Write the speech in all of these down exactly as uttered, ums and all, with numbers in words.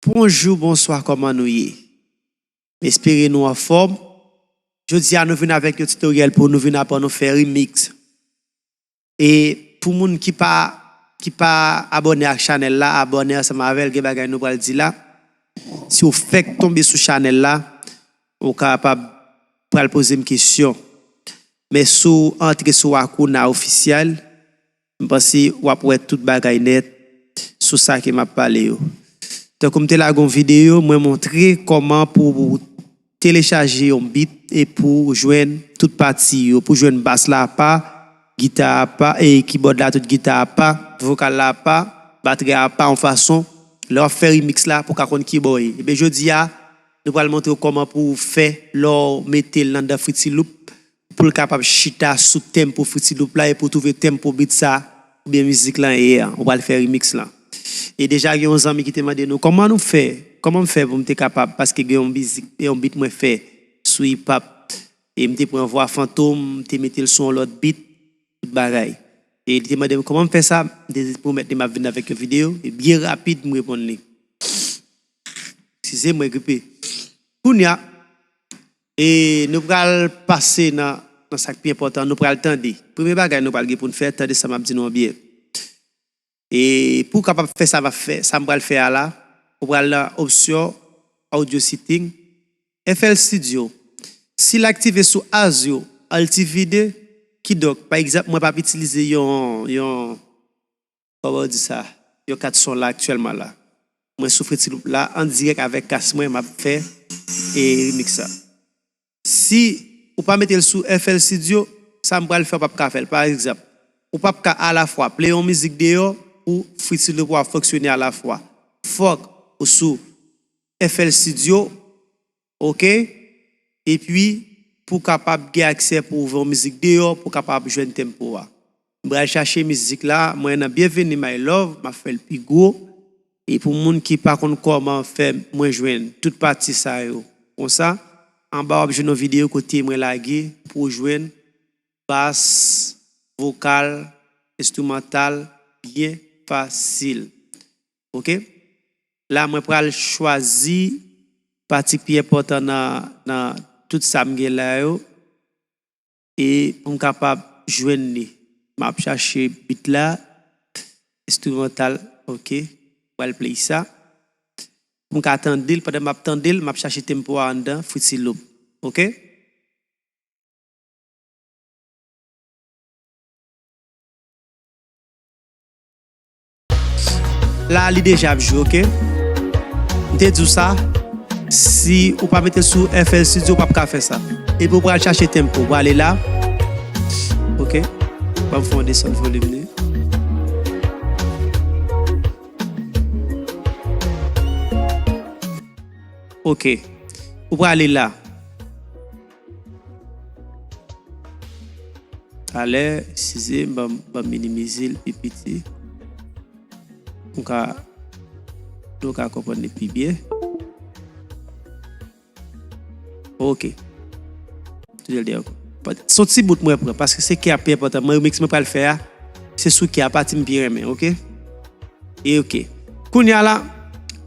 Bonjou, bonswa, kòman nou ye? M espere nou anfòm. Jodi a, nou vin avèk yon tutoriel pou nou vin aprann nou fè remix. E pou moun ki pa, ki pa abòne ak chanèl la, abòne ansanm avè l, gen bagay nou pral di la. Si w fèk tonbe sou chanèl la, ou kapab pral poze m kesyon. Men si w antre sou Akuna Official, m panse w ap wè tout bagay nèt sou sa ke m ap pale yo. Tankou m te lage yon videyo, mwen montre kòman pou w telechaje yon beat e pou w jwenn tout pati yo, pou w jwenn bas la apa, gita apa, e kibòd la tout gita apa, vokal la apa, batri a apa, yon fason lè w ap fè remix la pou w ka konn kibò ye. Ebyen jodi a, nou pral montre w kòman pou w fè lè w mete l anndan Fruity Loop, pou l kapab chita sou tempo Fruity Loop la e pou w twouve tempo beat sa oubyen mizik lan ye a, ou pral fè remix lan. E deja gen yon zanmi ki te mande nou kòman nou fè, kòman m fè pou m te kapab, paske gen yon mizik, yon beat mwen fè sou hip hop, e m te pran vwa Fantom, m te mete l sou yon lòt beat, tout bagay. E li te mande m kòman m fè sa, m te pwomèt li m ap vin avèk yon videyo, e byen rapid m reponn li. Eskize m, mwen gripe. Kounye a, e nou pral pase nan, nan sa k pi enpòtan, nou pral tande. Premye bagay nou pral gen pou n fè, tande sa m ap di nou an byen. E pou w kapab fè sa m ap fè, sa m pral fè a la, ou pral nan opsyon audio setting, F L Studio. Si l aktive sou Audio, Altivide, kidonk, pa egzanp, mwen p ap itilize yon, yon, kòman w di sa, yon kat son la aktyèlman la. Mwen sou Fruity Loop la, an dirèk avèk kas mwen, m ap fè e remix sa. Si ou pa mete l sou F L Studio, sa m pral fè, w p ap ka fè l. Pa egzanp, ou p ap ka alafwa play yon mizik deyò pou Fruity Loop ou a fonksyone alafwa. Fòk ou sou F L Studio, oke? Epi, pou w kapab gen aksè pou w ouvè yon mizik deyò, pou w kapab jwenn tempo a. M pral chache mizik la, mwen nan Bienvenue My Love, m ap fè l pi gwo. E pou moun ki pa konn kòman fè mwen jwenn tout pati sa yo, konsa, anba w ap jwenn yon videyo kote mwen lage pou w jwenn bas, vokal, enstrimantal, byen fasil. Oke? La, mwen pral chwazi pati ki pi enpòtan nan, nan tout sa m gen la yo. E pou m kapab jwenn li, m ap chache beat la, enstrimantal, oke. Pral play sa. Pou m ka tande l, pandan m ap tande l, m ap chache tempo a anndan Fruity Loop, oke? La, li deja ap jwe, oke? M te di w sa, si ou pa mete l sou F L Studio, ou p ap ka fè sa. Epi ou pral chache tempo, ou prale la. Oke? Ban m fè yon desann volim li. Oke. Ou prale la. Talè, eskize, ban m, ban m minimize l pi piti. Ou ka, nou ka konprann li pi byen. Oke. Toujou l de ankò. Se yon ti bout mwen pran, paske se ki a pi enpòtan. Mwen, remix mwen pral fè a, se sou ki a pati m pi renmen, oke? E oke. Kounye a la,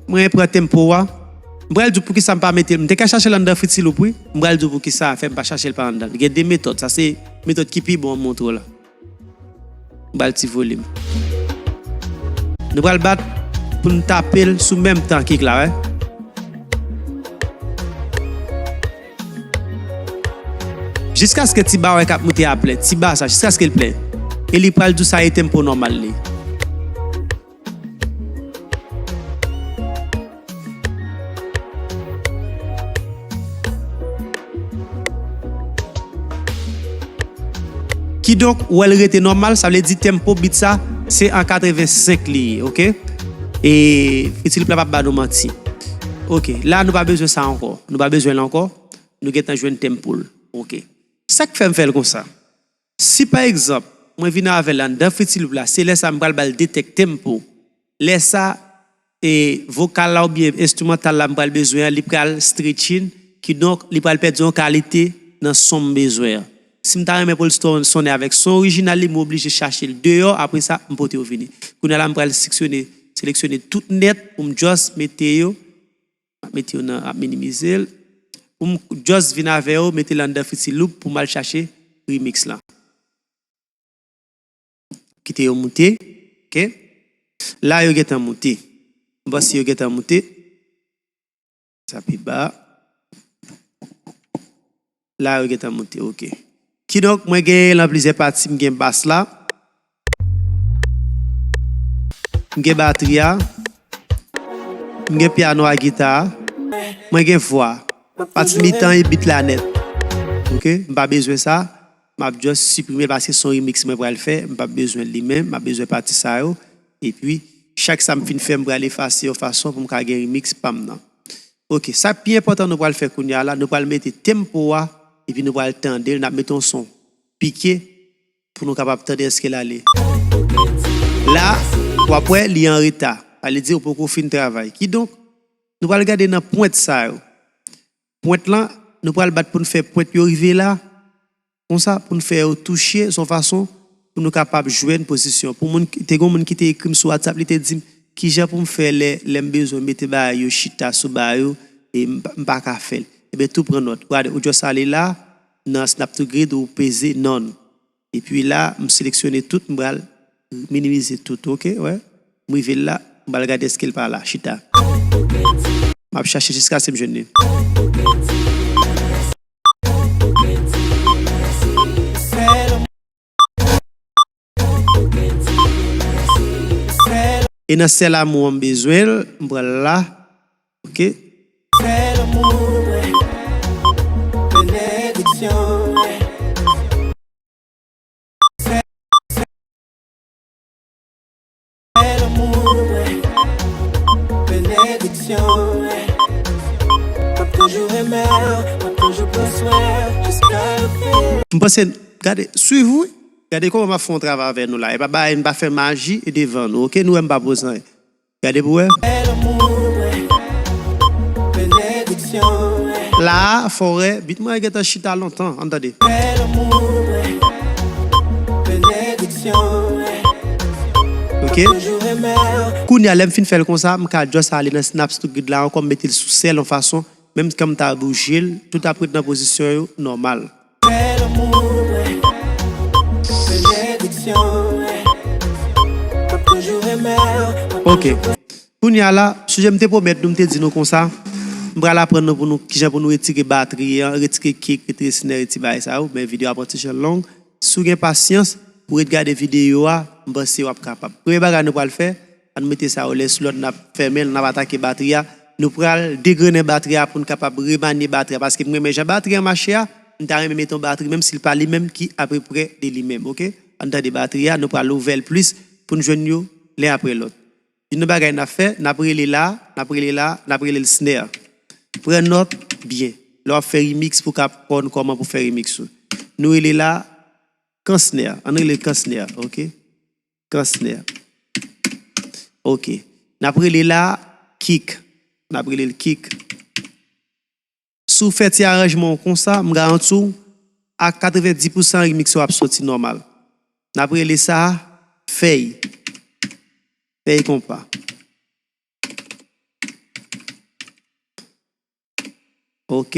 mwen pran tempo a. M pral di w poukisa m pa mete l. M te ka chache l anndan Fruity Loop, wi. M pral di w poukisa fè m pa chache l pa anndan. Gen de metòd. Sa se metòd ki pi bon m montre w la. M pral ti volim. Nou pral bat pou n tape l sou menm tan kick la, wè. Jiskaske ti ba wè k ap moute a plen, ti ba sa, jiskaske l plen. E li pral di w sa e tempo nòmal li. Kidonk, ou wè l rete nòmal, sa vle di tempo beat sa, se an katrevensenk li ye, oke? E Fruity Loop la p ap ba nou manti. Oke, la nou pa bezwen sa ankò. Nou pa bezwen l ankò. Nou gentan jwenn tempo l. Oke. Sa k fè m fè l konsa? Si pa egzanp, mwen vin avè l anndan Fruity Loop la, se lè sa m pral ba l detèk tempo. Lè sa, e, vokal la oubyen enstrimantal la m pral bezwen an, li pral stretching, kidonk li pral pèdi yon kalite nan son m bezwen an. Si m ta renmen pou l son-, sonnen avèk son orijinal li, m oblije chache l deyò, apre sa, m pote yo vini. Kounye a la, m pral seksyone, seleksyone tout nèt pou m just mete yo mete yo nan, ap minimize l. Pou m just vin avè yo, mete l anndan Fruity Loop pou m al chache remix lan. Kite yo moute. Ok. La, yo gentan moute. M panse yo gentan moute. Sa pi ba. La, yo gentan moute. Ok. Kidonk, mwen gen lan plizyè pati. M gen bas la. M gen batri a. M gen pyano a, gita a. Mwen gen vwa. Pati mitan e beat la nèt. Ok? M pa bezwen sa. M ap just siprime l paske se yon remix mwen pral fè. M p ap bezwen li menm. M ap bezwen pati sa yo. Epi, chak sa m fin fè, m pral efase yon fason pou m ka gen remix pa m nan. Ok, sa k pi enpòtan nou pral fè kounye a la, nou pral mete tempo a, epi nou pral tande l, n ap mete yon son pike pou nou kapab tande èske l ale. La, w ap wè li an reta. Sa vle di ou poko fin travay. Kidonk, nou pral gade nan pwent sa yo. Pwent lan, nou pral bat pou n fè pwent yo rive la. Konsa, pou n fè yo touche, se yon fason pou nou kapab jwenn pozisyon. Pou moun, te gen yon moun ki te ekri m sou WhatsApp, li te di m, "Kijan pou m fè lè, lè m bezwen mete bagay yo chita sou bagay yo, e m, pa- m pa ka fè l?" Ebyen, tou pran nòt. Gade, ou just ale la, nan Snap to Grid, ou peze none. Epi la, m seleksyone tout, m pral minimize tout, ok, wè. M rive la, m pral gade èske l pa la, chita. M ap chache jiskaske m jwenn li. E nan sèl amou an m bezwen l, m pran l la. Ok. M panse, gade, swiv wi. Gade kòman m ap fè yon travay avè nou la. E pa bay, m pa fè maji e devan nou, ok? Nou wè m pa poze anyen. Gade pou wè. La a, fò w wè, beat mwen gentan chita lontan, ann tande. Ok. Kounye a, lè m fin fè l konsa, m ka just ale nan Snap to Grid la ankò, m mete l sou sèl yon fason, menm kan m ta bouje l, tout ap ret nan pozisyon yo nòmal. Ok. Kounye a la, sijè m te pwomèt nou, m te di nou konsa, m pral aprann nou pou nou, kijan pou nou retire batri an, retire kick, retire snare, retire bagay sa yo, men videyo a pran ti jan long. Si w gen pasyans pou w ret gade videyo a, m panse w ap kapab. Premye bagay nou pral fè, ann mete sa yo len sou lòt, n ap fèmen l, n ap atake batri a. Nou pral degrennen batri a pou n kapab remanye batri a, paske m renmen jan batri a mache a, m ta renmen mete yon batri, menm si l pa li menm, ki apeprè de li menm, ok? Ann tande batri a, nou pral ouvè l plis pou n jwenn yo len apre lòt. Youn nan bagay n ap fè, n ap rele la, n ap rele la, n ap rele l snare. Pran nòt byen. Lè w ap fè remix pou w ka konn kòman pou fè remix ou. Nou rele la kan snare. Ann rele l kan snare, ok? Kan snare. Ok. N ap rele la kick. N ap rele l kick. Si w fè ti aranjman w konsa, m garanti w, a katrevenndis pousan remix ou ap soti nòmal. N ap rele sa fèy. Fèy konpa. Ok.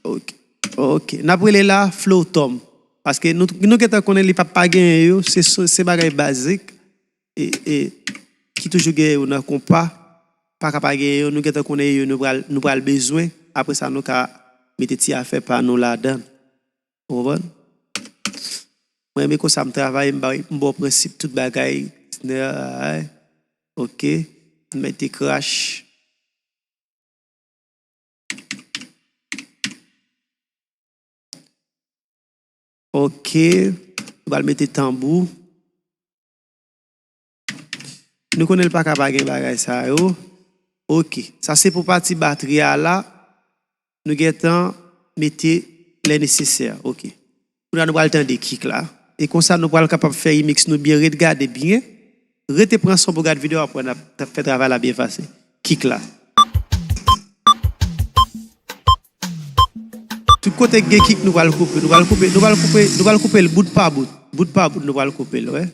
Ok. Ok. N ap rele la flow tom. Paske nou, nou gentan konnen li p ap pa genyen yo, se, se bagay bazik. E, e, ki toujou genyen yo nan konpa, pa ka pa genyen yo, nou gentan konnen yo, nou pral, nou pral bezwen. Apre sa, nou ka mete ti afè pa nou ladan. Ou konprann? Mwen renmen konsa m travay, m ba, m ba w prensip tout bagay. Snare, ok. M mete crash. Ok. Nou pral mete tanbou. Nou konnen l pa ka pa gen bagay sa yo. Ok. Sa se pou pati batri a la. Nou gentan mete lè nesesè. Ok. Kounye a nou pral tande kick la. E konsa nou pral kapab fè remix nou byen. Ret gade byen. Rete pran son pou gade videyo a pou n ap fè travay la byen pase. Kick la. Tout kote k gen kick nou pral koupe. Nou pral koupe, nou pral koupe, nou pral koupe l bout pa bout. Bout pa bout nou pral koupe l, wè.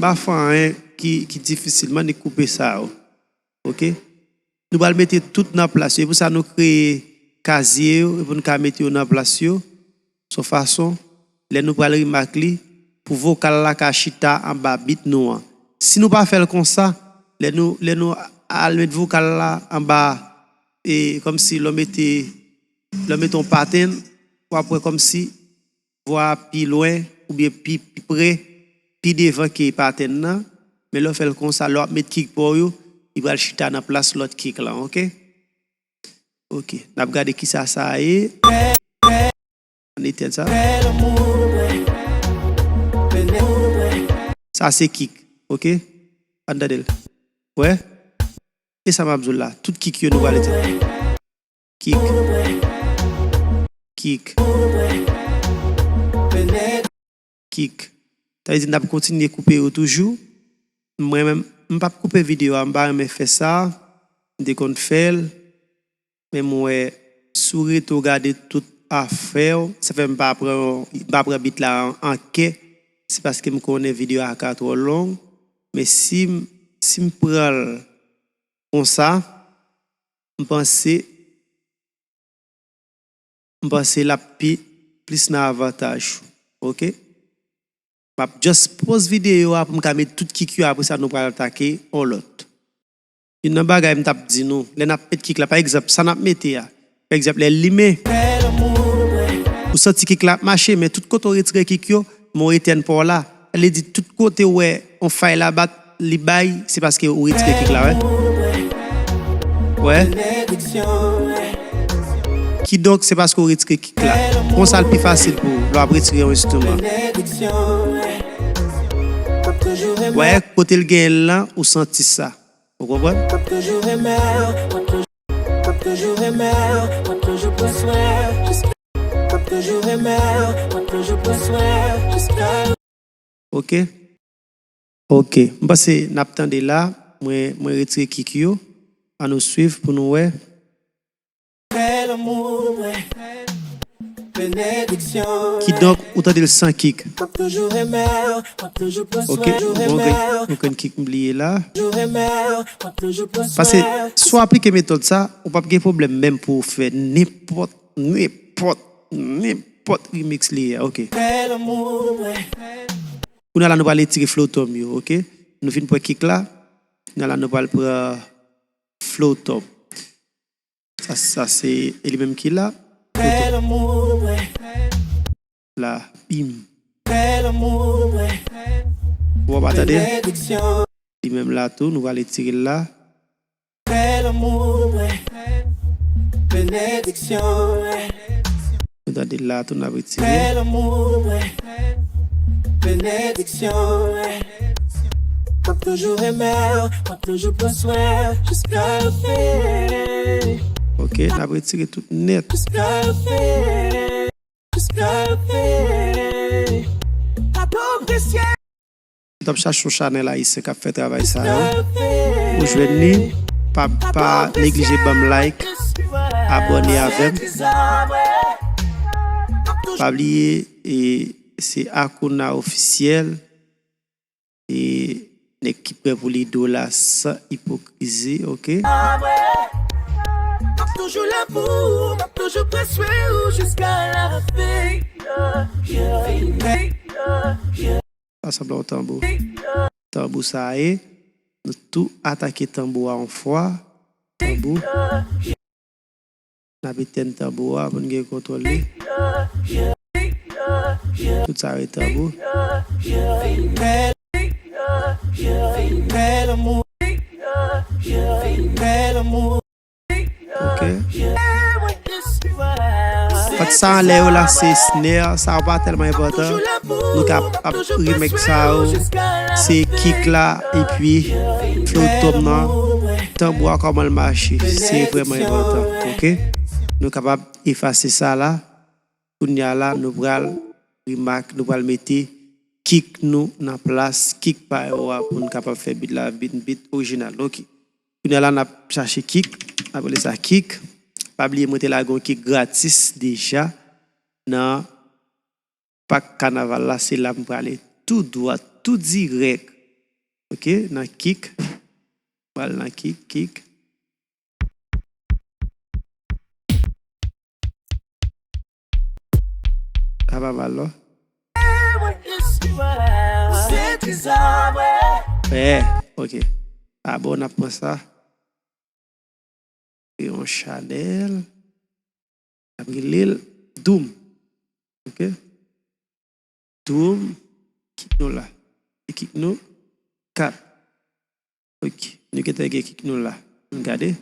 M pa fè anyen ki, ki difisil, m annik koupe sa yo. Oke? Nou pral mete tout nan plas yo. E pou sa nou kreye kazye yo, e pou nou ka mete yo nan plas yo. Se yon fason, lè nou pral remak li, pou vokal la ka chita anba bit nou an. Si nou pa fè l konsa, lè nou, lè nou al met vokal la anba, e kòmsi lè w mete, lè w mete yon pattern, w ap wè kòmsi vwa a pi lwen oubyen pi, pi pre, pi devan ke pattern nan. Men lè w fè l konsa, lè w ap met kick pa w yo, li pral chita nan plas lòt kick lan, oke? Oke, n ap gade kisa sa ye. Ann etèn sa. Sa se kick, oke? Ann tande l. Wè? E sa m ap di w la, tout kick yo nou pral etèn. Kick. Kick. Kick. Sa vle di n ap kontinye koupe yo toujou. Mwen menm, m p ap koupe videyo a, m pa renmen fè sa. M te konn fè l. Men m wè, si w rete w gade tout afè w, sa fè m pa pran, m pa pran bit la an, an kè. Se paske m konnen videyo a ka twò long. Men si m, si m pran l konsa, m panse, m panse l ap pi, plis nan avantaj ou. Oke? M ap just pause videyo a pou m ka met tout kick yo, apre sa nou pral atake yon lòt. Youn nan bagay m t ap di nou, lè n ap met kick la, pa egzanp, sa n ap mete a, pa egzanp, lè l limen, ou santi kick la ap mache, men tout kote w retire kick yo, men w etèn pa w la, sa vle di tout kote w wè yon fay la bat, li bay, se paske ou retire kick la, wè. Wè. Kidonk, se paske ou retire kick la. Konsa, l pi fasil pou ou, lè w ap retire yon enstriman. Wè, kote l genyen l lan, ou santi sa. Ou konprann? Oke. Oke. M panse n ap tande la. Mwen, mwen retire kick yo. Ann nou swiv pou nou wè. Kidonk, ou tande l san kick. Oke, bon, gen, gen kick m bliye la. Paske, si w aplike metòd sa, ou p ap gen pwoblèm menm pou w fè nenpòt, nenpòt, nenpòt remix li ye a. Oke. Kounye a la, nou pral retire flow tom yo, oke? Nou fin pran kick la. Kounye a la, nou pral pran flow tom. Sa, sa se, e li menm ki la. Flow tom. La, bim. Ou pa tande? Li menm la tou, nou pral retire l la. Nou tande la tou, n ap retire. Ok, n ap retire tout nèt. M t ap chache yon chanèl ayisyen k ap fè travay sa yo. Ou jwenn li, pa, pa neglije ban m like, abòne avè m. Pa bliye, e, se Akouna Ofisyèl. E nèg ki prè pou li do la san ipokrizi, oke? M ap toujou la pou ou, m ap toujou pran swen ou jiska lafen. Pa sanble yon tanbou. Tanbou sa ye. Nou tou atake tanbou a yon fwa. Tanbou. N ap etèn tanbou a pou n gen kontwòl li. Tout sa ret tanbou. Ok. Fòt sa anlè yo la se snare, sa yo pa tèlman enpòtan. Nou ka ap remake sa yo, se kick la, epi flow tom nan, tanbou a kòman l mache, se vrèman enpòtan, ok? Nou kapab efase sa la. Kounye a la, nou pral remak, nou pral mete kick nou nan plas kick pa yo a pou n kapab fè beat la vin beat orijinal, ok? Kounye a la, n ap chache kick, n ap rele sa kick. Pa bliye mwen te lage yon kick gratis deja nan pak kanaval la, se la m prale tou dwat, tou dirèk. Ok, nan kick. Pral nan kick, kick. Sa pa mal, non? Fè, ok. Sa bon, n ap pran sa. Kreye yon chanèl. N ap rele l Doom. Ok? Doom. Kick nou la. E kick nou. Kat. Ok. Nou gentan gen kick nou la. Ann gade.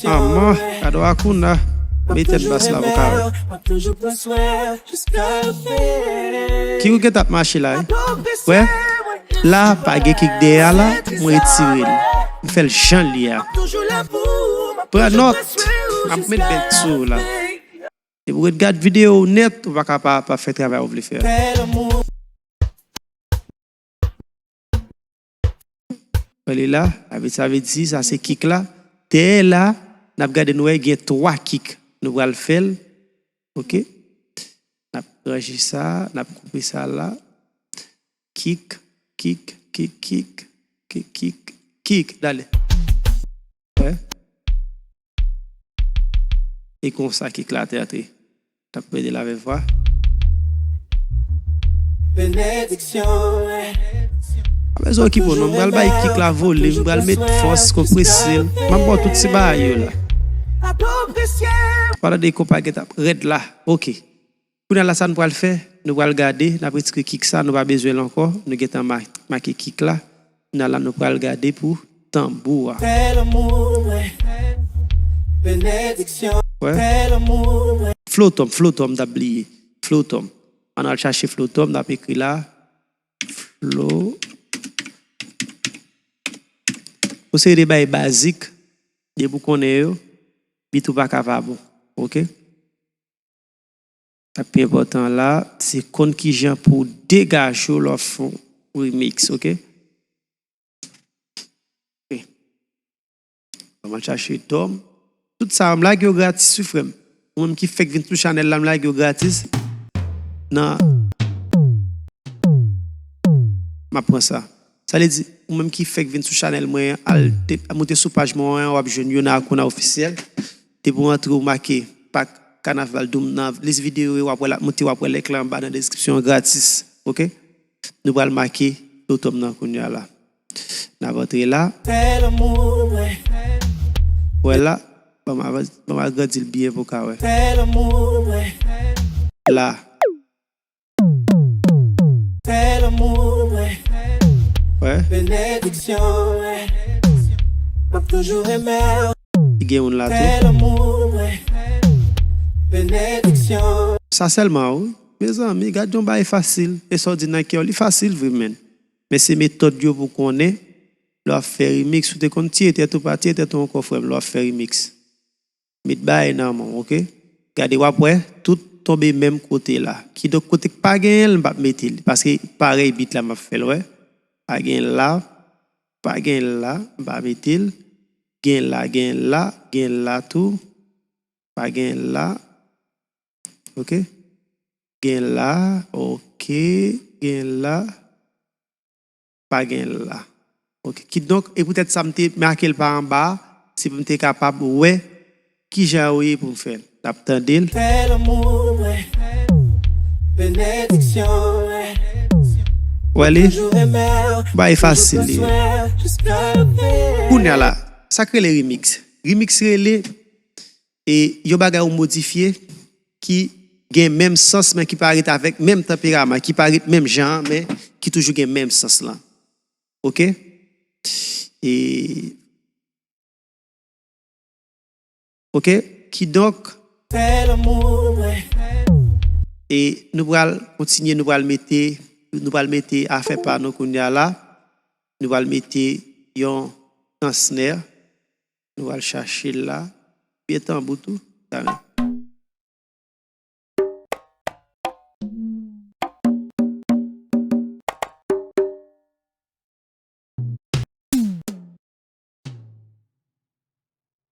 Anman, gade Akuna. Mete bas la pou ka wè. Kick ou gentan ap mache la, wi. Wè? La, pa gen kick dèyè a la, mwen retire l. M fè l jan l ye a. Pran nòt. M ap met bèt sou ou la. Depi w ret gad videyo w nèt, ou pa ka pa, pa fè travay ou vle fè a. Wè li la, sa vle, sa vle di, sa se kick la. Dèyè la, n ap gade nou wè gen twa kick. Nou pral fè l. Ok? N ap ranje sa, n ap koupe sa la. Kick, kick, kick, kick, kick, kick, kick. Dale. Wè. E konsa kick la te antre. N ap mete l avèk vwa. Benediksyon. Pa bezwen okipe w non, m pral bay kick la vole, m pral met fòs, konprese l. M ap ba w tout ti bagay yo la. Pa tande konpa gen t ap rèd la. Ok. Kounye a la, sa nou pral fè? Nou pral gade, n ap retire kick sa, nou pa bezwen l ankò. Nou gentan ma-, make kick la. Kounye a la, nou pral gade pou tanbou a. Wè. Flow tom, flow tom, m t ap bliye. Flow tom. Ann al chache flow tom, n ap ekri la. Flow. Yon seri de bagay bazik, depi w konnen yo, beat ou pa ka pa bon. Ok? Sa k pi enpòtan la, se konn kijan pou w degaje w lè w ap fè yon remix, ok? Ok. Ban m al chache dòm. Tout sa a, m lage yo gratis, wi, frè m. Ou menm ki fèk vin sou chanèl la, m lage yo gratis. Nan, m ap pran sa. Sa vle di, ou menm ki fèk vin sou chanèl mwen an, al te, moute sou paj mwen an, w ap jwenn Yona Akuna Officiel. Depi w antre, w make Pak Kanaval Doom nan lis videyo yo, w ap wè l ap moute, w ap wè link la anba nan deskripsyon an gratis. Ok? Nou pral make Flow Tom nan kounye a la. N ap antre la. Wè la. Ban m avan-, ban m agrandi l byen pou w ka wè. La. Wè. Li gen youn la tou. Sa sèlman, wi. Mezanmi, gad yon bagay fasil. E sa w di nan kè w, li fasil vre, menn. Men se metòd yo pou w konnen lè w ap fè remix. Ou te konn tiye tèt ou, pa tiye tèt ou ankò, frè m, lè w ap fè remix. Met bagay nan men w, ok? Gade, w ap wè, tout tonbe menm kote la. Kidonk, kote k pa genyen l, m p ap mete l. Paske parèy beat la m ap fè l, wè. Pa genyen l la, pa genyen l la, m pa mete l. Genyen l la, genyen l la, genyen l la tou. Pa genyen l la. Ok? Genyen l la, ok, genyen l la. Pa genyen l la. Ok, kidonk, e poutèt sa m te make l pa anba a, se pou m te kapab wè kijan yo ye pou m fè l. N ap tande l. Wè li? Bagay fasil li ye. Kounye a la, sa k rele remix? Remix rele e yon bagay ou modifye ki gen menm sans, men ki pa ret avèk menm tanperaman, ki pa ret menm jan an, men ki toujou gen menm sans lan. Ok? E, ok? Kidonk, e nou pral kontinye, nou pral mete, nou pral mete afè pa nou kounye a la. Nou pral mete yon ti snare. Nou pral chache l la. Byen tanbou tou. Sa menm.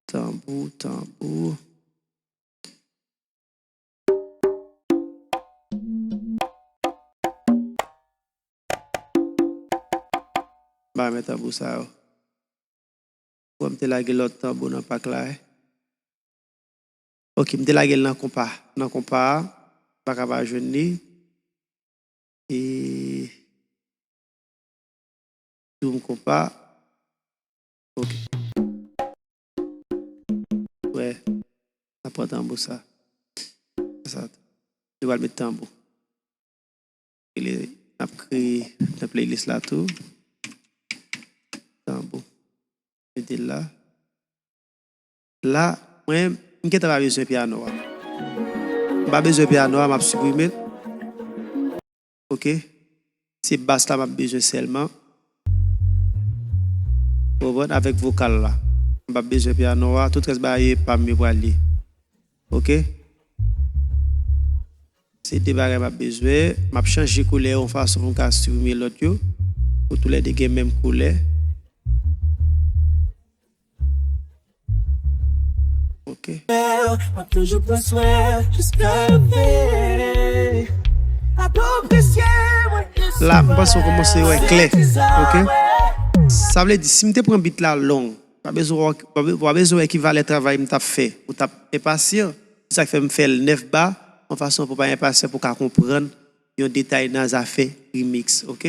Tanbou, tanbou. Tanbou, tanbou. ba mwen tanbou sa yo. Bon, m te lage lòt tanbou nan pak la, wi. Ok, m te lage l nan konpa. Nan konpa a, m pa ka pa jwenn li. E, doum konpa. Ok. Wè, n ap pran tanbou sa. Sa, nou pral met tanbou. N ap kreye nan playlist la tou. Tanbou. Mete l la. La, mwen, m gentan pa bezwen pyano a. M pa bezwen pyano a, m ap siprime l. Ok. Se bas la m ap bezwen sèlman. Ou konprann? Avèk vokal la. M p ap bezwen pyano a. Tout rès bagay yo pa m yo pral ye. Ok? Se de bagay m ap bezwen. M ap chanje koulè yo yon fason pou m ka siprime lòt yo. Pou toulède gen menm koulè. Ok. La, m panse w kòmanse wè klè. Ok. Sa vle di, si m te pran beat la long, pa bezwen wè, pa be-, pa bezwen wè ki valè travay m t ap fè. Ou t ap enpasyan. Se sa k fè m fè l nèf ba, yon fason pou w pa enpasyan, pou w ka konprann yon detay nan zafè remix. Ok.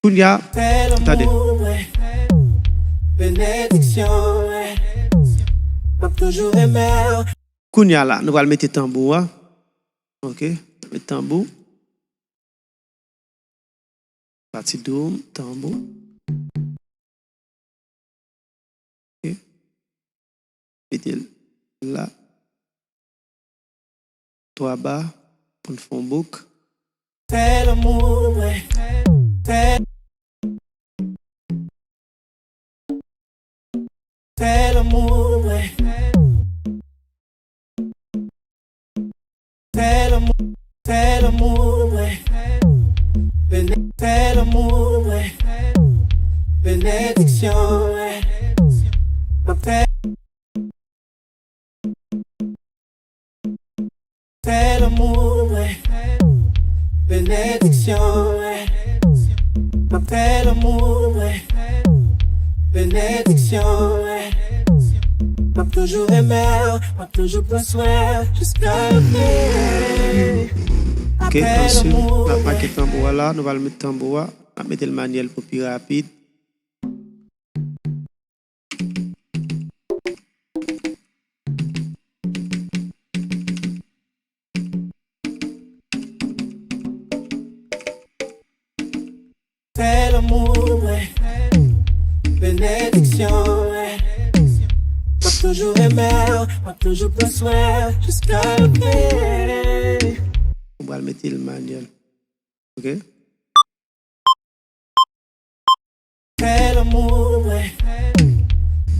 Kounye a, tande. Kounye a la, nou pral mete tanbou a. Ok, mete tanbou. Pati doum, tanbou. Ok. Mete l la. Twa ba pou n fè yon bouk. Fè lanmou mwen. Fè, fè lanmou mwen. Fè lanmou, fè lanmou mwen. Bene-, fè lanmou mwen. Benediksyon mwen. Mwen fè, fè lanmou mwen. Benediksyon mwen. Mwen fè lanmou mwen. Benediksyon mwen. M ap toujou renmen w, m ap toujou pran swen w, jiska lanfè. Ok, answit, n ap make tanbou a la, nou pral met tanbou a, n ap mete l manyèl pou pi rapid. Fè lanmou mwen, benediksyon mwen. M ap toujou renmen w, m ap toujou pran swen w, jiska lanfè. Ou pral mete l manyèl. Ok? Fè lanmou mwen,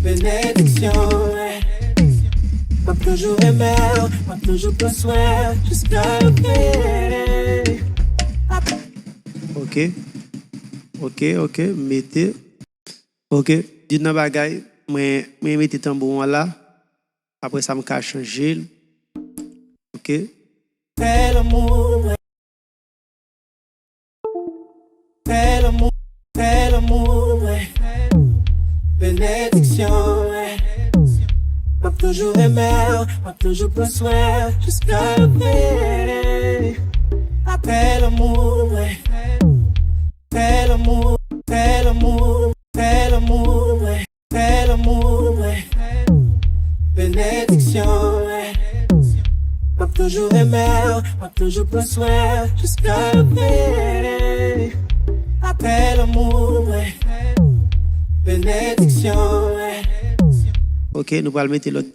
benediksyon mwen. M ap toujou renmen w, m ap toujou pran swen w, jiska lanfè. Ok. Ok, ok, mete. Ok, youn nan bagay, mwen, mwen mete tanbou an la. Apre sa, m ka chanje l. Ok. Fè lanmou mwen. Fè lanmou, fè lanmou mwen. Benediksyon mwen. M ap toujou renmen w, m ap toujou pran swen w, jiska lanfè. Fè lanmou mwen. Fè lanmou, fè lanmou, fè lanmou mwen. Fè lanmou mwen, benediksyon mwen. M ap toujou renmen w, m ap toujou pran swen w, jiska lanfè. Fè lanmou mwen, benediksyon mwen. Ok, nou pral mete lòt,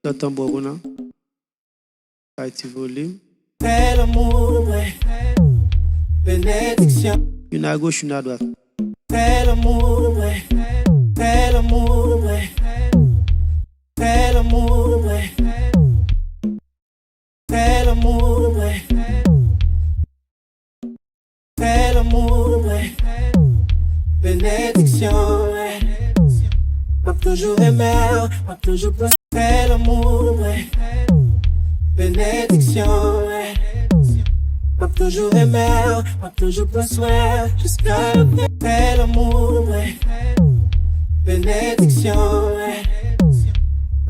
lòt tanbou an. Bay ti volim. Fè lanmou mwen. Benediksyon. Youn agoch, youn adwat. Fè lanmou mwen. Fè lanmou mwen. Fè lanmou mwen. Fè lanmou mwen. Fè lanmou mwen. Benediksyon mwen. M ap toujou renmen w, m ap toujou pran. Fè lanmou mwen. Benediksyon mwen. M ap toujou renmen w, m ap toujou pran swen w, jiska lanfè. Fè Lanmou mwen, benediksyon mwen.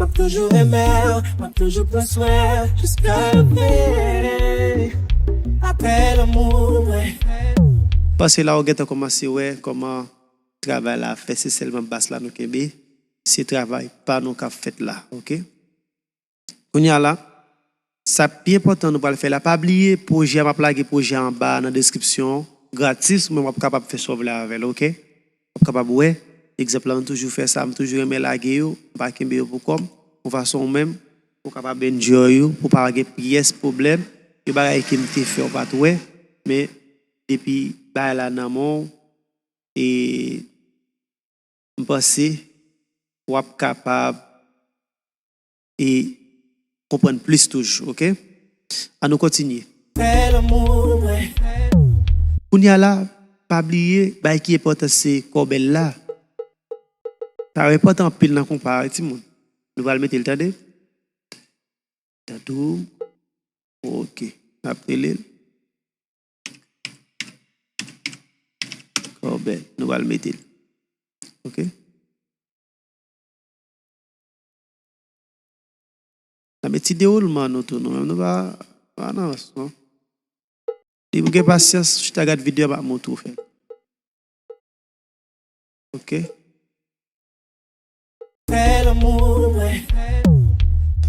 M ap toujou renmen w, m ap toujou pran swen w jiska lafen. Apre lanmou mwen. Panse la ou gentan kòmanse wè kòman travay la ap fèt, se sèlman bas la nou kenbe. Se travay pa nou k ap fèt la, oke? Kounye a la, sa pi enpòtan nou pral fè la, pa bliye pwojè a, m ap lage pwojè a anba a nan deskripsyon, gratis, men w ap kapab fè sa w vle avè l, oke? W ap kapab wè, egzanp la, m toujou fè sa, m toujou renmen lage yo, m pa kenbe yo pou kò m, yon fason ou menm, ou kapab enjoy yo, pou pa gen pyès pwoblèm, gen bagay ke m te fè w pa t wè, men depi bagay la nan men w, e m panse w ap kapab e konprann plis toujou, oke? Ann nou kontinye. Kounye a la, pa bliye, bagay ki enpòtan se kòbèl la. Sa enpòtan anpil nan konpa a, wi, timoun. Nou pral mete l, tande. Tande w. Oke. N ap rele l. Kòbèl. Nou pral mete l. Oke. N ap met ti dewoulman nou tou, nou menm nou pa, pa nan rans, non. Depi w gen pasyans, chita gad videyo a, m ap montre w fè l. Oke. Fè lanmou mwen,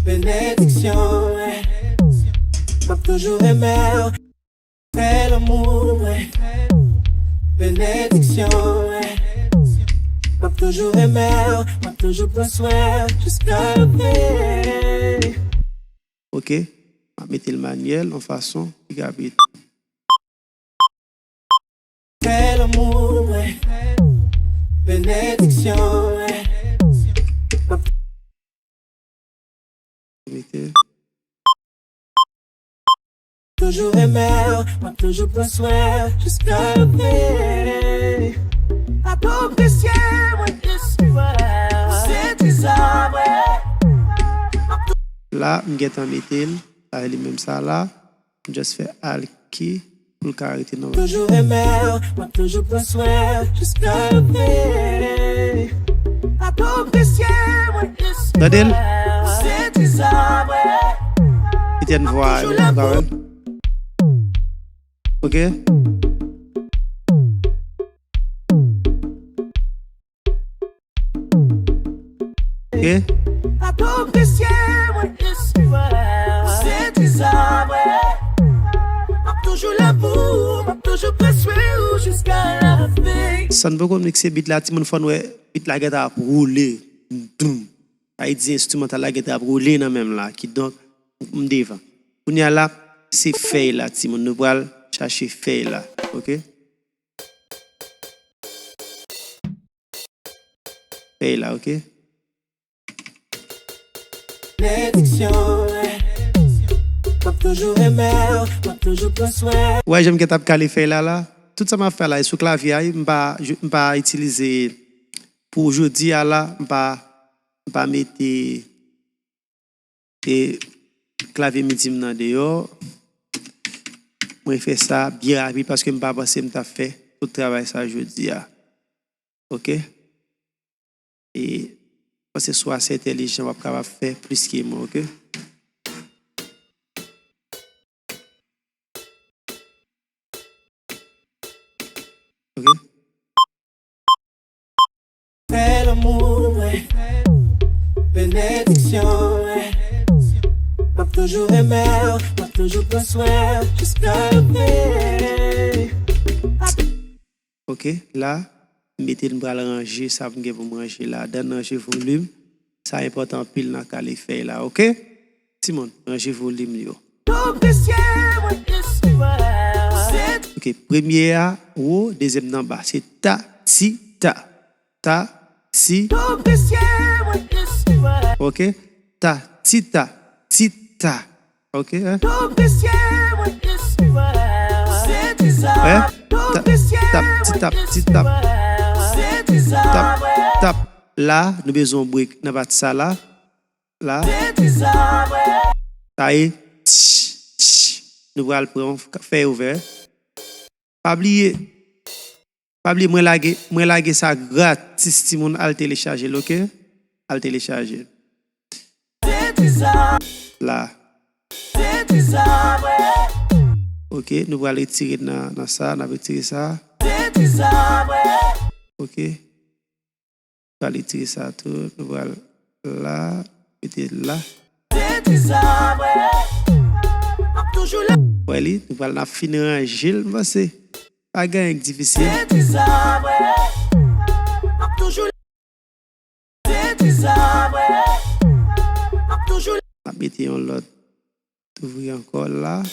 benediksyon mwen. M ap toujou renmen w. Fè lanmou mwen, benediksyon mwen. M ap toujou renmen w, m ap toujou pran swen w jiska lafen. Oke, m ap mete l manyèl, yon fason ki ka pi. Fè lanmou mwen, benediksyon mwen. M ap Mete. Toujou renmen w, m ap toujou pran swen w jiska lafen. Apresye mwen plis ke w se trezò mwen. La, m gentan mete l, sa li menm sa la. M just fè alki pou l ka rete nòmal. Toujou renmen w, m ap toujou pran swen w jiska lafen. Apresye mwen plis ke w se trezò mwen. Etèn vwa a, wi, m pa wè l. Oke. Oke. Apresye mwen plis ke w se trezò mwen. M ap toujou la pou ou, m ap toujou pran swen ou jiska lafen. San n poko mikse bit la, timoun, fò n wè bit la gentan ap woule. Doum. Sa vle di enstrimantal la gentan ap woule nan men m la, kidonk m devan. Kounye a la, se fèy la, timoun. Nou pral chache fèy la, oke? Fèy la, oke? Benediksyon, m ap toujou renmen w, m ap toujou pran swen. Ou wè jan m gentan ap kale fèy la, la? Tout sa m ap fè la, e sou klavye a, wi, m pa, m pa itilize Pou jodi a la, m pa, m pa mete, e, klavye midi m nan deyò. Mwen fè sa byen rapid paske m pa panse m t ap fè tout travay sa jodi a. Oke? E, panse si w ase entèlijan, w ap kapab fè plis ke mwen, oke? Oke? Fè lanmou mwen, benediksyon mwen. M ap toujou renmen w, m ap toujou pran swen w, jiska lafen. Oke, la, m mete l, m pral ranje sa pou m gen pou m ranje ladan, ranje volim. Sa enpòtan anpil nan kale fèy la, oke? Timoun, ranje volim yo. Oke, premye a wo, dezyèm nan ba. Se ta, ti, ta. Ta, ti. Oke? Ta, ti, ta, ti, ta. Oke, hein? Hein? Tap, tap, ti, tap, ti, tap. Tap, tap. La, nou bezwen yon break nan pati sa la. La. Sa ye. Tch, tch. Nou pral pran fèy ouvè. Pa bliye. Pa bliye, mwen lage, mwen lage sa gratis, timoun, al telechaje l, oke? Al telechaje l. La. Oke, nou pral retire nan, nan sa, n ap retire sa. Oke. Pral retire sa tou, nou pral la, mete l la. Wè li, nou pral, n ap fin ranje l, m panse. Pa gen anyen k difisil. N ap mete yon lòt ouvri ankò la.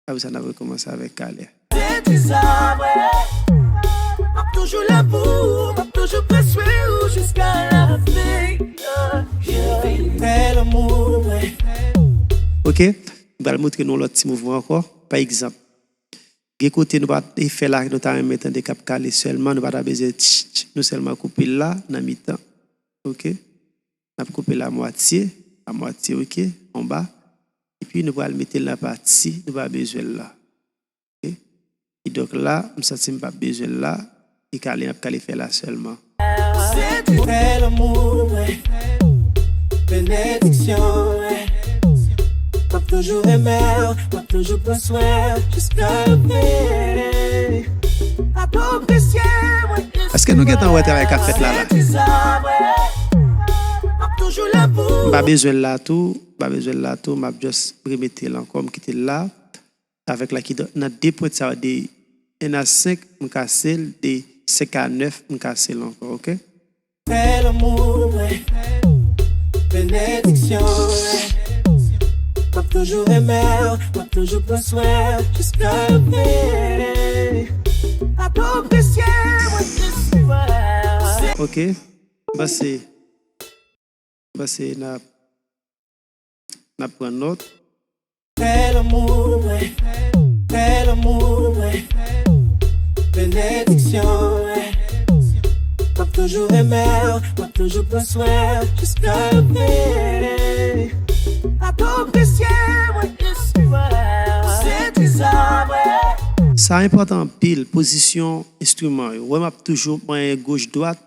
Apre sa, n ap rekòmanse avèk kalè. Ok, m pral montre nou yon lòt ti mouvman ankò. Pa egzanp, gen kote nou pa t fè la, nou ta renmen tande k ap kale sèlman, nou pa ta bezwen tch, tch, nou sèlman koupe l la, nan mitan. Ok? N ap koupe l a mwatye, a mwatye, ok, anba. Epi nou pral mete l nan pati nou pa bezwen l la. Ok? Kidonk la, m santi m p ap bezwen l la. E kale, m ap kale fè la sèlman. Èske nou gentan wè travay k ap fèt la, la? M pa bezwen l la tou, m pa bezwen l la tou, m ap just remete l ankò, m kite l la. Avèk la ki nan de pwent sa yo, de en a senk, m kase l, de senk a nèf, m kase l ankò, ok? Ok. Pase, pase n ap, n ap pran nòt. Sa enpòtan anpil, pozisyon enstriman yo. Wè m ap toujou manyen goch dwat.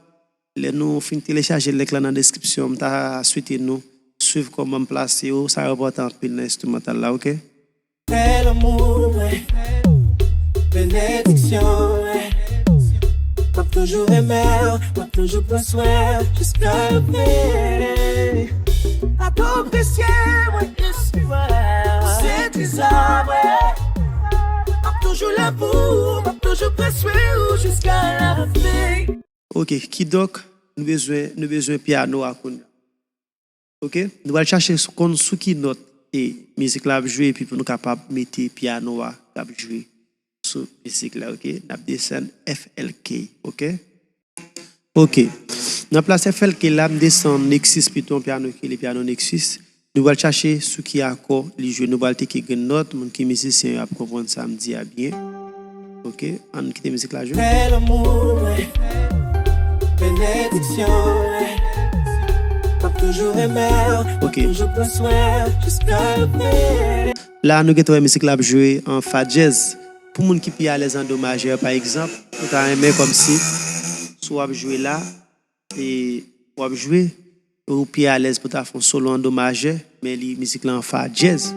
Lè nou fin telechaje link lan nan deskripsyon, m ta swete nou swiv kòman m plase yo, sa enpòtan anpil nan enstrimantal la, ok? Ok, kidonk, nou bezwen, nou bezwen pyano a kounye a. Ok, nou pral chache sou, konn sou ki nòt e mizik la ap jwe, epi pou nou kapab mete pyano a k ap jwe sou mizik la, ok? N ap desann F L K, ok? Ok. Nan plas F L K la, m desann Nexus pito, yon pyano ki rele pyano Nexus. Nou pral chache sou ki akò li jwe. Nou pral teke grenn nòt. Moun ki mizisyen yo ap konprann sa m di a byen. Ok, ann kite mizik la jwe. Ok. La, nou gentan wè mizik la ap jwe an fa dyèz. Pou moun ki pi alèz an do majè, pa egzanp, nou ta renmen kòmsi, si w ap jwe la, e w ap jwe, ou pi alèz pou ta fè yon solo an do majè, men li, mizik la an fa dyèz.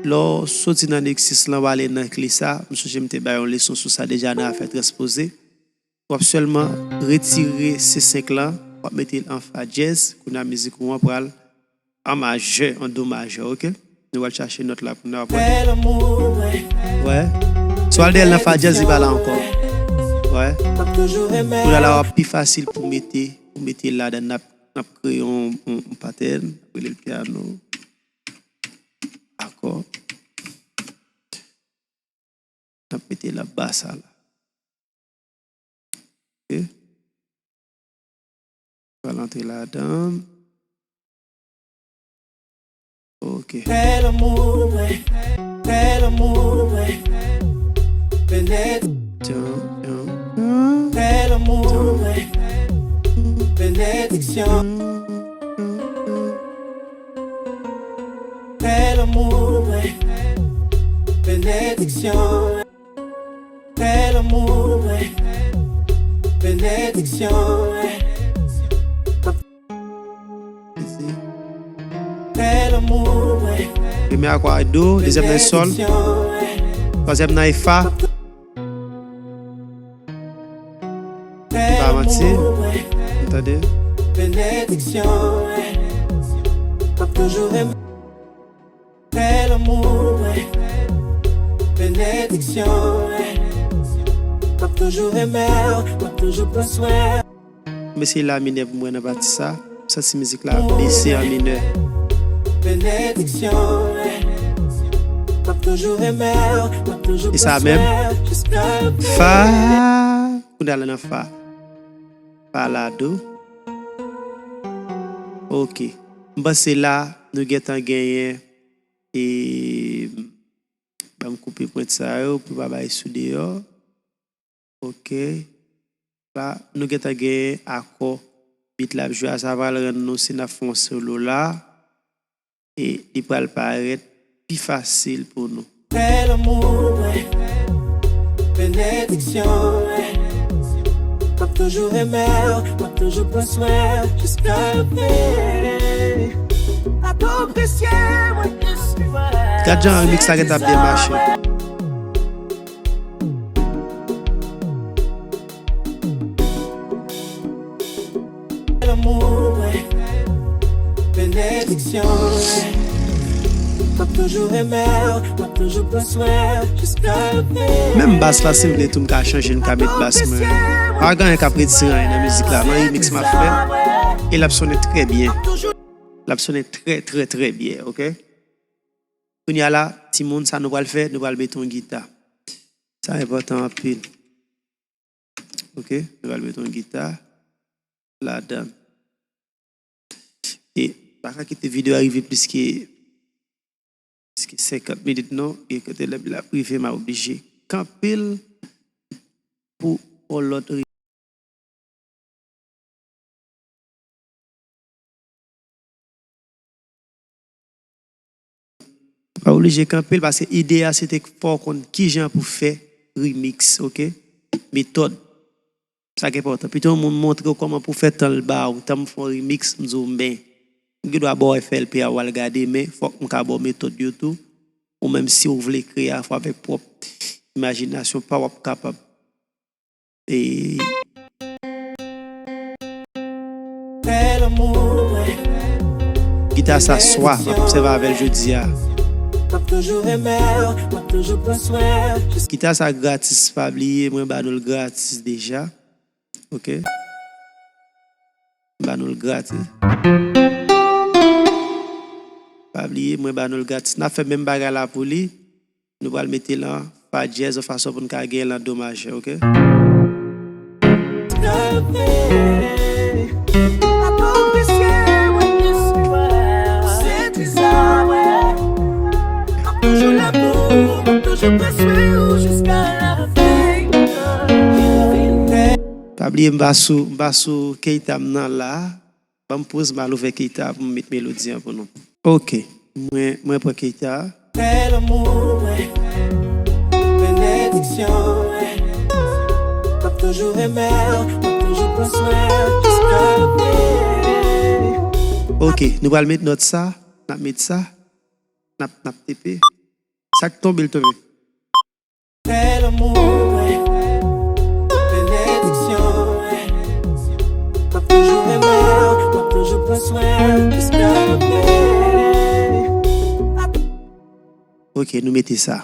Lè w soti nan Nexus lan, w ale nan kle sa, m sonje m te bay yon leson sou sa deja nan afè transpoze. W ap sèlman retire C senk lan, w ap mete l an fa dyèz, kounye a mizik ou an pral an majè, an do majè, ok? Nou pral chache nòt la kounye a pou wè. Si w al dèyè l nan fa dyèz, li pa la ankò. Wè. Kounye a la, w ap pi fasil pou mete, pou mete l ladan. N ap, n ap kreye yon, yon, yon patèn, n ap rele l pyano. Akò. N ap mete l anba sa la. Ok. Pral antre ladan. Ok. Djan, djan, djan. Premye akò a do, dezyèm nan sòl, twazyèm nan e fa. Pa manti, tande. M eseye la minè pou m wè nan pati sa. M santi mizik la bese an minè. E sa menm. Fa. Kounye a la nan fa. Fa la do. Ok. M panse la, nou gentan genyen. E, ban m koupe pwent sa yo pou pa bay sou deyò. Ok. La, nou gentan gen akò. Beat la ap jwe a, sa pral rann nou, si n ap fè yon solo la, e li pral parèt pi fasil pou nou. Gad jan remix la gentan byen mache. Menm bas la, si m vle tou, m ka chanje, m ka met bas mwen. Pa gen anyen k ap retire anyen nan mizik la, nan remix m ap fè. E l ap sonnen trè byen. L ap sonnen trè, trè, trè byen, ok? Kounye a la, timoun, sa nou pral fè, nou pral mete yon gita. Sa enpòtan anpil. Ok, nou pral mete yon gita ladan. E pa ka kite videyo a rive plis ke, plis ke senkant minit non. Gen kote lè l ap rive, m a oblije kanpe l pou yon lòt Pa oblije kanpe l, paske ide a se te fè w konn kijan pou fè remix, ok? Metòd. Sa ki enpòtan. Pito yon moun montre w kòman pou fè tan l ba w, tan m fè yon remix, m di w, men, m gen dwa ba w F L P a, w al gade, men fòk m ka ba w metòd yo tou. Ou menm si w vle kreye afè w avèk pwòp imajinasyon pa w, w ap kapab. E gita sa swa, m ap sèvi avè l jodi a. Gita sa gratis, pa bliye, mwen ba nou l gratis deja. Ok. M ba nou l gratis. Pa bliye, mwen ba nou l gratis. N ap fè menm bagay la pou li. Nou pral mete l an fa dyèz, yon fason pou n ka gen l an do majè, ok? Pa bliye, m pa sou, m pa sou Keita m nan la. Ban m poz, m al ouvè Keita pou m met melodi an pou nou. Ok, mwen, mwen pran Keita. Ok, nou pral met nòt sa, n ap met sa, n ap, n ap tepe. Sa k tonbe, l tonbe. Ok, nou mete sa.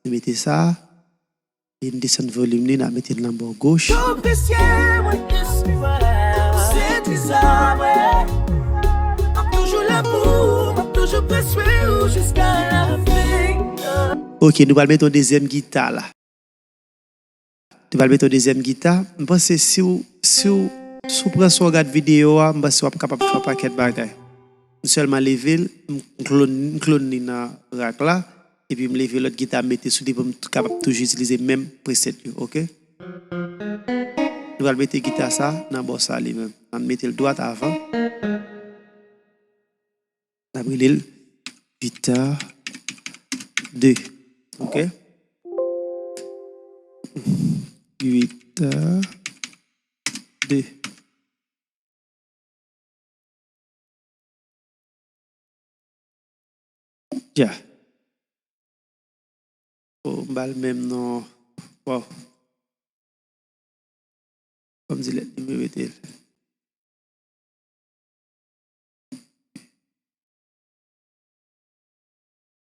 Nou mete sa. E n desann volim li, n a mete l nan bò goch. Ok, nou pral mete yon dezyèm gita la. Nou pral mete yon dezyèm gita. M panse si w, si w, si w pran swen w gad videyo a, m panse w ap kapab fè yon pakèt bagay. M sèlman leve l, m klone, m klone li nan rak la, epi m leve lòt gita m mete sou li pou m t-, kapab toujou itilize menm preset yo, ok? Nou pral mete gita sa nan bò sa li menm. Ann mete l dwat avan. N ap rele l gita de. Ok? Gita de. Dja. Oh, m ba l menm non. Waw. Fò m delete li, m remete l.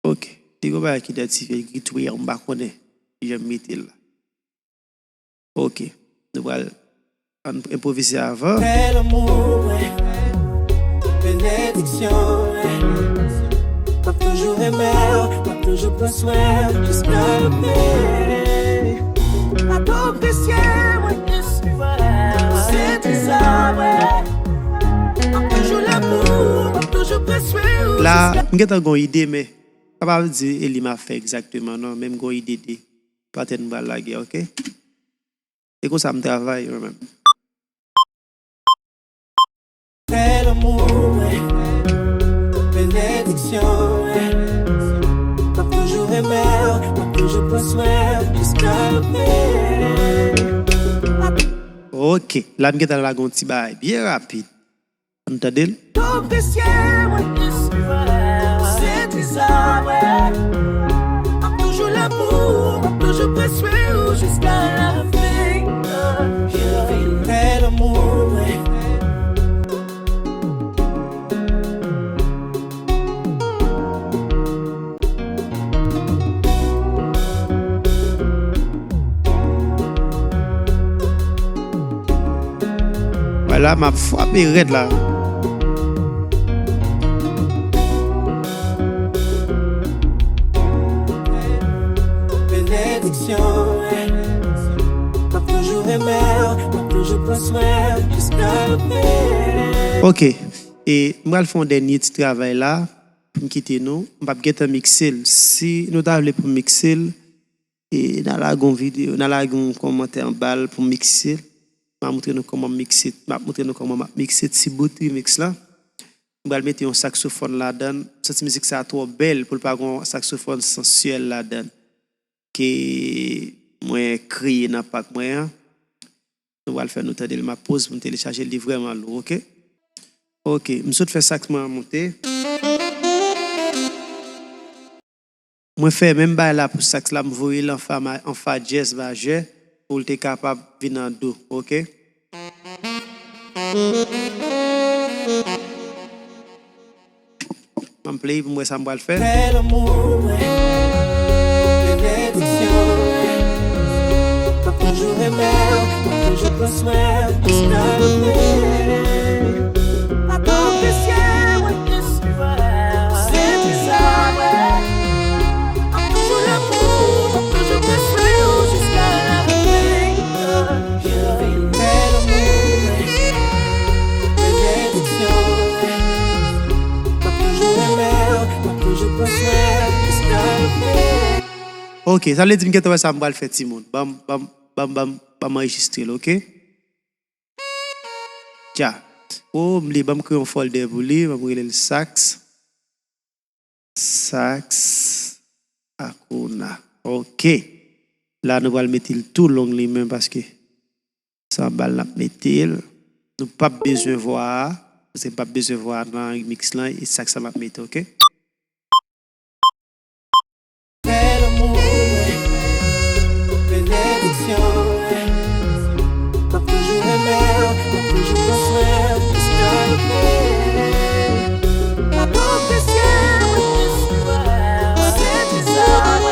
Ok. Li gon bagay ki idantifye l, ki touye m, m pa konnen. Jan m mete l la. Ok. Nou pral ann enpwovize avan. Fè lanmou, wi. Benediksyon, wi. M ap toujou renmen w, m ap toujou pran swen w, jiska lafen. M ap apresye w, wi. Se trezò, wi. M ap toujou la pou ou, m ap toujou pran swen w. La, m gentan gon ide, men sa pa vle di e li m ap fè egzakteman, non, men m gon ide de patèn m pral lage, ok? Se konsa m travay, mwen menm. Fè lanmou, wi. Benediksyon, wi. M ap toujou renmen w, m ap toujou pran swen w, jiska lafen. Ok, la m gentan lage yon ti bagay byen rapid. Ann tande l. Vwala, m ap frape rèd la. Benediksyon, m ap toujou renmen w, m ap toujou pran swen w, jiska lafen. Ok, e m pral fè yon dènye ti travay la. Pou m kite nou, m p ap gentan mikse l. Si nou ta vle pou m mikse l, e n a lage yon videyo, n a lage yon kòmantè anba l pou m mikse l. M a montre nou kòman m mikse, m ap montre nou kòman m ap mikse ti bout remix la. M pral mete yon saksofòn ladan l. M santi mizik sa a twò bèl pou l pa gon saksofòn sansyèl ladan l ke mwen kreye nan pak mwen an. Nou pral fè nou tande l, m ap poze pou m telechaje l, li vrèman lou, ok? Ok, m sot fè saks mwen an monte. Mwen fè menm bagay la pou saks la, m voye l an fa ma-, an fa dyèz majè pou l te kapab vin an do, ok? Ban m play pou m wè sa m pral fè. Fè lanmou, wi. Benediksyon, wi. M ap toujou renmen w, m ap toujou pran swen w, jiska lafen. M ap apresye w, wi. Se trezò, wi. M ap toujou la pou ou, m ap toujou pran swen w, jiska lafen. Fè lanmou, wi. Benediksyon, wi. Ok, sa vle di m gentan wè sa m pral fè, timoun. Ban m, ban m, ban m, ban m, ban m anrejistre l, ok? Dja. Oh, m li, ban m kreye yon folder pou li, ban m rele l Sax. Sax Akona. Ok. La, nou pral mete l tou long li menm paske se anba l n ap mete l. Nou p ap bezwen vwa a, paske m p ap bezwen vwa a nan remix lan, e Sax la m ap mete, ok? Fè lanmou, benediksyon, m ap toujou renmen w, m ap toujou pran swen w, jiska lafen. M ap apresye w, se trezò, m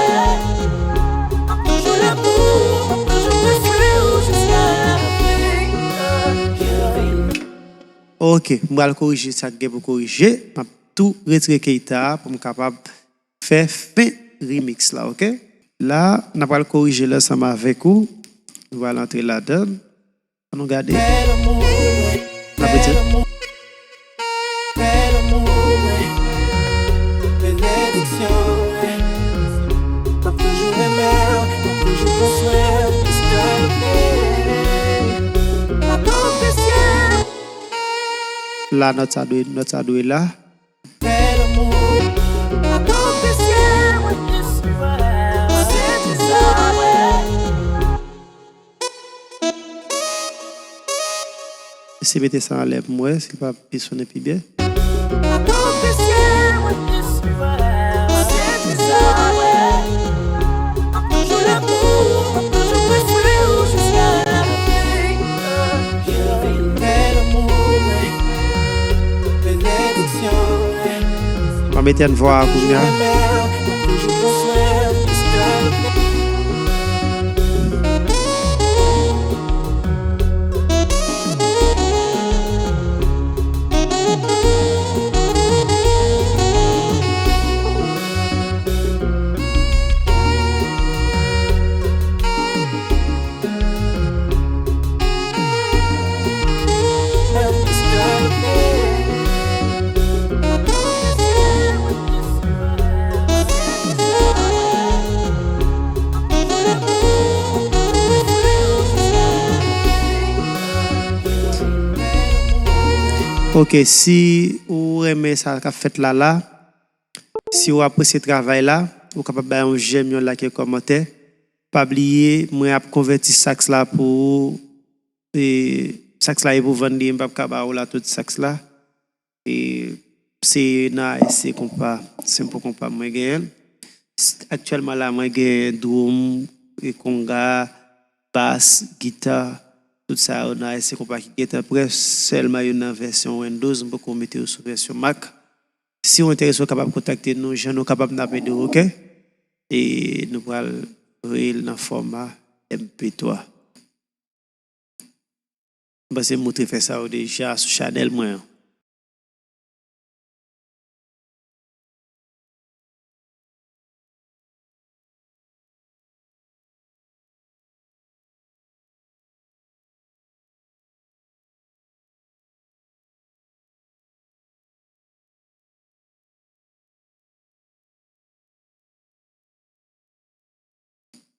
ap toujou la pou ou, m ap toujou pran swen w, jiska lafen. Ok, m pral korije sa k gen pou korije. M ap tou retire Keita a pou m kapab fè fen remix la, ok? La, n a pral korije l ansanm avèk ou. Nou pral antre ladan l. Ann nou gade. N ap retire. La, nòt sa dwe, nòt sa dwe la. Se mete sa anlè pou m wè si l pa pi sonnen pi byen. Mwen mete an vwa a kounye a. Ok, si ou renmen sa k ap fèt la la, si w apresye travay la, ou kapab bay yon jèm, yon like, yon kòmantè. Pa bliye, mwen ap konvèti saks la pou ou. E, saks la e pou vann li, m p ap ka ba ou la tout saks la. E, se nan A S C konpa, senpo konpa mwen genyen l. S-, aktyèlman la, mwen gen dwom, e konga, bas, gita, tout sa yo nan A S C konpa ki gentan prè, sèlman yo nan vèsyon Windows, m poko mete yo sou vèsyon Mac. Si w enterese, w kapab kontakte nou, jan nou kapab n ap ede w, ok? E nou pral voye l nan fòma M P twa. M panse m montre fè sa yo deja sou chanèl mwen an.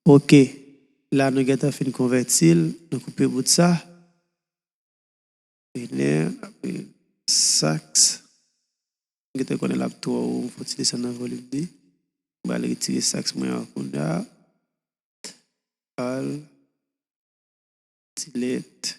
Ok, la nou gentan fin konvèti l, nou koupe bout sa. Vini, apre saks. M gentan konnen l ap twò wo, m fò ti desann nan volim li. M pral retire saks mwen an kounye a. Al, delete.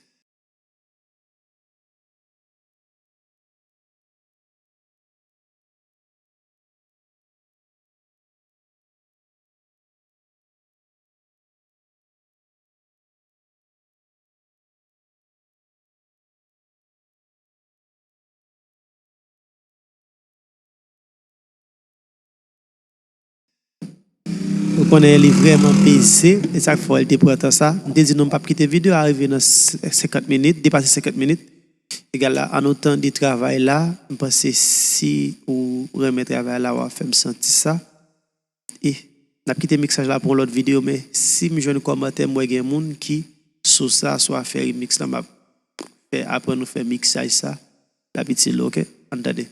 Ou konnen li vrèman peze, e sa k fè l te pran tan sa. M te di nou m p ap kite videyo a rive nan s-, senkant minit, depase senkant minit. Egal la, ann nou tande travay la, m panse si ou renmen travay la, w a fè m santi sa. E n ap kite miksaj la pou yon lòt videyo, men si m jwenn kòmantè, m wè gen moun ki sou sa, sou afè remix la, m ap fè aprann nou fè miksaj sa, l ap itil, ok? Ann tande.